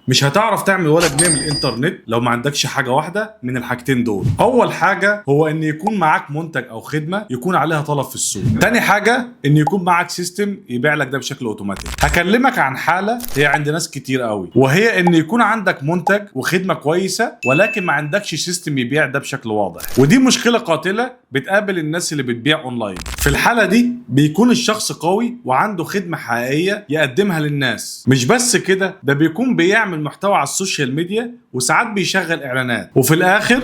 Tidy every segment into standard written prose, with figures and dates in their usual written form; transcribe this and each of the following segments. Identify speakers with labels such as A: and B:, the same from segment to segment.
A: مش هتعرف تعمل ولا جنيه من الانترنت لو ما عندكش حاجة واحدة من الحاجتين دول. اول حاجة هو ان يكون معاك منتج او خدمة يكون عليها طلب في السوق. تاني حاجة ان يكون معاك system يبيع لك ده بشكل اوتوماتيك. هكلمك عن حاله هي عند ناس كتير قوي، وهي ان يكون عندك منتج وخدمه كويسة ولكن ما عندكش system يبيع ده بشكل واضح. ودي مشكلة قاتله بتقابل الناس اللي بتبيع اونلاين. في الحالة دي بيكون الشخص قوي وعنده خدمة حقيقية يقدمها للناس. مش بس كده، ده بيكون بيعمل محتوى على ال social media وساعات بيشغل اعلانات، وفي الاخر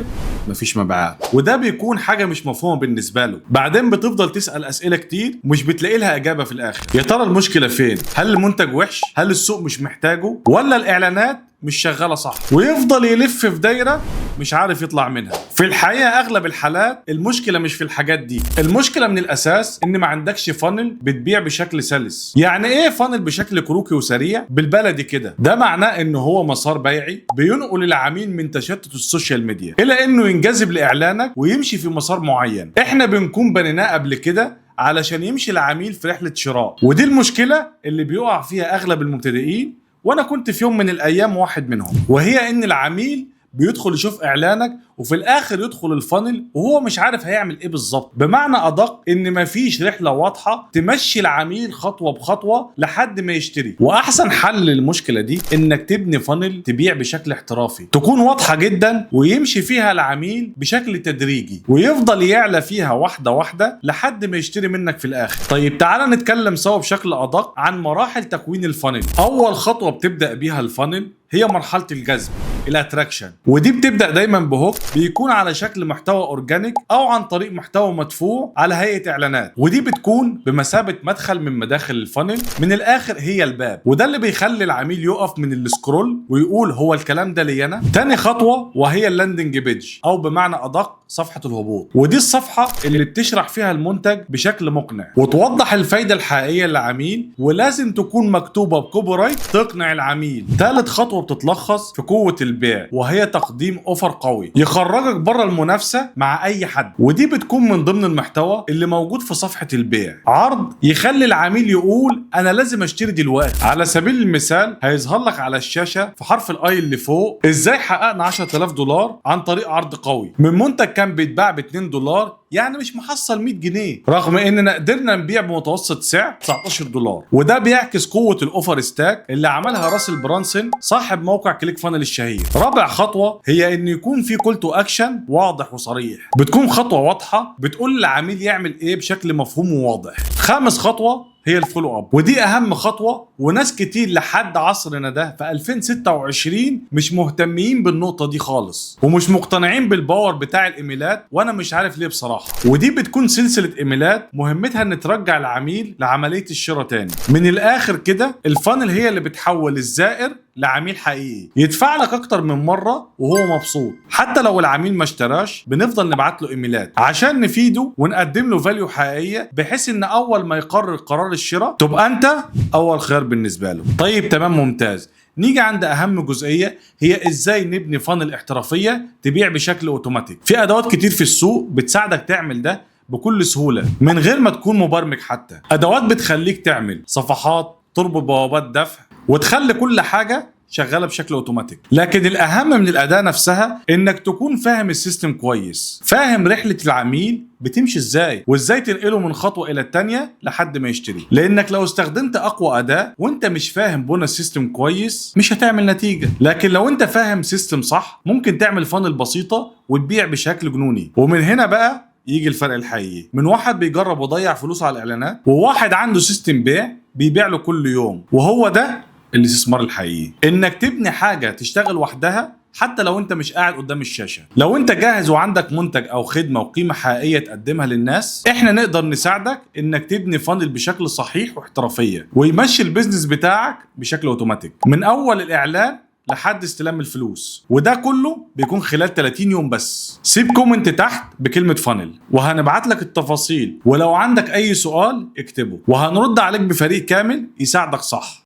A: مفيش مبيعات، وده بيكون حاجة مش مفهومه بالنسبة له. بعدين بتفضل تسال اسئلة كتير ومش بتلاقي لها اجابه في الاخر. يا ترى المشكلة فين؟ هل المنتج وحش؟ هل السوق مش محتاجه؟ ولا الاعلانات مش شغالة صح؟ ويفضل يلف في دايرة مش عارف يطلع منها. في الحقيقة اغلب الحالات المشكلة مش في الحاجات دي، المشكلة من الاساس ان ما عندكش funnel بتبيع بشكل سلس. يعني ايه funnel بشكل كروكي وسريع؟ بالبلدي كده ده معناه ان هو مسار بيعي بينقل العميل من تشتت ال social media الى انه ينجذب لاعلانك ويمشي في مسار معين احنا بنكون بنيناه قبل كده علشان يمشي العميل في رحله شراء. ودي المشكلة اللي بيقع فيها اغلب المبتدئين، وانا كنت في يوم من الايام واحد منهم، وهي ان العميل بيدخل يشوف اعلانك وفي الاخر يدخل ال funnel وهو مش عارف هيعمل ايه بالظبط. بمعنى ادق ان مفيش رحله واضحة تمشي العميل خطوة بخطوة لحد ما يشتري. واحسن حل للمشكلة دي انك تبني funnel تبيع بشكل احترافي، تكون واضحة جدا ويمشي فيها العميل بشكل تدريجي ويفضل يعلى فيها واحدة واحدة لحد ما يشتري منك في الاخر. طيب تعالى نتكلم سوا بشكل ادق عن مراحل تكوين ال funnel. اول خطوة بتبدا بيها ال funnel هي مرحلة الجذب، ال attraction، ودي بتبدا دايما ب hook بيكون على شكل محتوى organic او عن طريق محتوى مدفوع على هيئة اعلانات، ودي بتكون بمثابة مدخل من مداخل ال funnel. من الاخر هي الباب، وده اللي بيخلي العميل يقف من ال scroll ويقول هو الكلام ده لي انا. تاني خطوة وهي ال landing page، او بمعنى ادق صفحة الهبوط، ودي الصفحة اللي بتشرح فيها المنتج بشكل مقنع وتوضح الفايدة الحقيقية للعميل، ولازم تكون مكتوبة ب copywrite تقنع العميل. ثالث خطوة بتتلخص في قوة البيع، وهي تقديم offer قوي يخرجك بره المنافسة مع اي حد، ودي بتكون من ضمن المحتوى اللي موجود في صفحة البيع. عرض يخلي العميل يقول انا لازم اشتري دلوقتي. على سبيل المثال هيظهر لك على الشاشة في حرف ال i اللي فوق ازاي حققنا 10000 دولار عن طريق عرض قوي من منتج كان بيتباع ب 2 دولار، يعني مش محصل 100 جنيه، رغم اننا قدرنا نبيع بمتوسط سعر 19 دولار. وده بيعكس قوة ال offer stack اللي عملها راسل برانسون صاحب موقع ClickFunnels الشهير. رابع خطوة هي ان يكون في call to action واضح وصريح، بتكون خطوة واضحة بتقول للعميل يعمل ايه بشكل مفهوم وواضح. خامس خطوة هي ال follow up، ودي اهم خطوة، وناس كتير لحد عصرنا ده في 2026 مش مهتمين بالنقطة دي خالص ومش مقتنعين بال power بتاع الايميلات، وانا مش عارف ليه بصراحة. ودي بتكون سلسلة ايميلات مهمتها ان ترجع العميل لعملية الشراء تاني. من الاخر كده ال funnel هي اللي بتحول الزائر لعميل حقيقي يدفع لك اكتر من مرة وهو مبسوط. حتى لو العميل ما اشتراش بنفضل نبعت له ايميلات عشان نفيده ونقدم له value حقيقيه، بحيث ان اول ما يقرر قرار الشراء تبقى انت اول خيار بالنسبة له. طيب تمام ممتاز، نيجي عند اهم جزئية، هي ازاي نبني funnel احترافية تبيع بشكل اوتوماتيك. في ادوات كتير في السوق بتساعدك تعمل ده بكل سهولة من غير ما تكون مبرمج حتى. ادوات بتخليك تعمل صفحات، تربط بوابات دفع، وتخلي كل حاجة شغالة بشكل اوتوماتيك. لكن الاهم من الاداة نفسها انك تكون فاهم ال system كويس، فاهم رحله العميل بتمشي ازاي وازاي تنقله من خطوة الى الثانية لحد ما يشتري. لانك لو استخدمت اقوى اداه وانت مش فاهم بنى ال system كويس مش هتعمل نتيجة، لكن لو انت فاهم system صح ممكن تعمل funnel بسيطة وتبيع بشكل جنوني. ومن هنا بقى يجي الفرق الحقيقي من واحد بيجرب وضيع فلوسه على الاعلانات وواحد عنده system بيع بيبيع له كل يوم. وهو ده الاستثمار الحقيقي، انك تبني حاجة تشتغل وحدها حتى لو انت مش قاعد قدام الشاشة. لو انت جاهز وعندك منتج او خدمة وقيمه حقيقية تقدمها للناس، احنا نقدر نساعدك انك تبني funnel بشكل صحيح واحترافيه ويمشي ال business بتاعك بشكل اوتوماتيك من اول الاعلان لحد استلام الفلوس، وده كله بيكون خلال 30 يوم بس. سيب comment تحت بكلمة funnel وهنبعت لك التفاصيل، ولو عندك اي سؤال اكتبه وهنرد عليك بفريق كامل يساعدك صح.